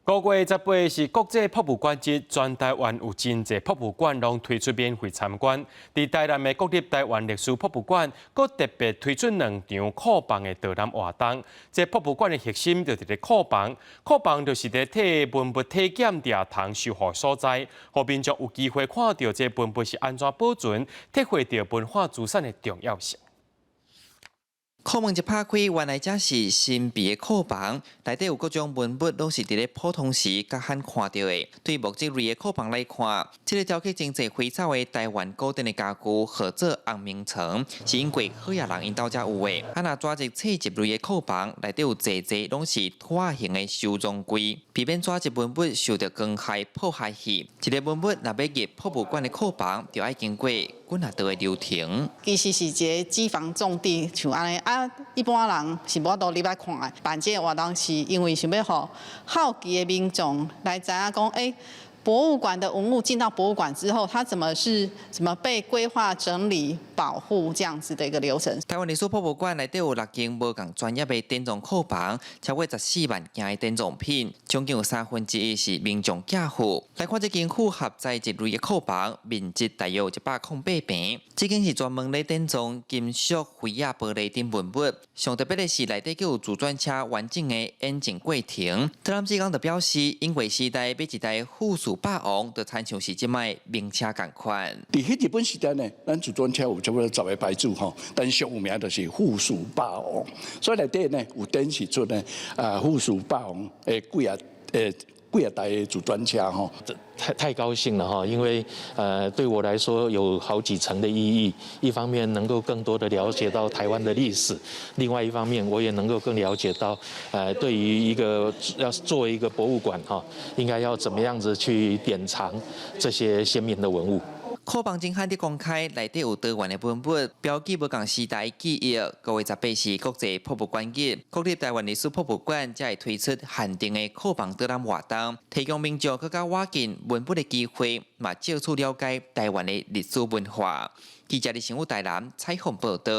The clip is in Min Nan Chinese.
5月18是國際博物館節，全台灣有真濟博物館攏推出免費參觀。佇台南的國立臺灣歷史博物館，閣特別推出兩場庫房的導覽活動。這博物館的核心就佇咧庫房，庫房就是佇咧替文物體檢掠通修復所在，予民眾有機會看著這文物是按怎保存，體會著文化資產的重要性。庫門一拍開，原來這是神秘的庫房，內底有各種文物，攏是佇咧普通時較罕看著的。對木質類的庫房來看，這个雕刻真濟花草的臺灣古典的家具，號做紅明床，是英國好野人𪜶兜才有的。啊，若轉入冊集類的庫房，內底有濟濟攏是托仔型的收藏櫃，避免紙質文物受著光害破壞去。一个文物若欲入博物館的庫房，就愛經過幾若道的流程。其實是一个機房重地，像按呢啊，一般人是無法度入來看的。辦這个活動是因為想欲予好奇的民眾來知影講，博物館的文物進到博物館之後，它怎麼被規劃、整理、保護這樣子的一個流程。臺灣歷史博物館內底有六間無仝專業的典藏庫房，超過14萬件的典藏品，將近有三分之一是民眾寄付。來看這間複合材質類的庫房，面積大約有108坪，這間是專門咧典藏金屬、菲亞玻璃等文物。上特別的是內底閣有自轉車完整的演進過程。特朗普就表示，英國時代買一台富士霸王，就親像是這擺名車仝款。佇彼日本時代呢，咱自轉車有差不多十个牌子吼，但是上有名就是富士霸王，所以內底呢有展示出呢富士霸王的幾仔台的自轉車吼。太高興了哈，因為對我來說有好幾層的意義。一方面能夠更多的了解到台灣的歷史，另外一方面我也能夠更了解到，對於一個要做一個博物館哈，應該要怎麼樣子去典藏這些先民的文物。庫房真罕得公開，內底有多元的文物，標記無仝時代記憶。5月18是國際博物館日，國立臺灣歷史博物館才會推出限定的庫房導覽活動，提供民眾閣較倚近文物的機會，嘛藉此了解臺灣的歷史文化。記者李成武台南採訪報導。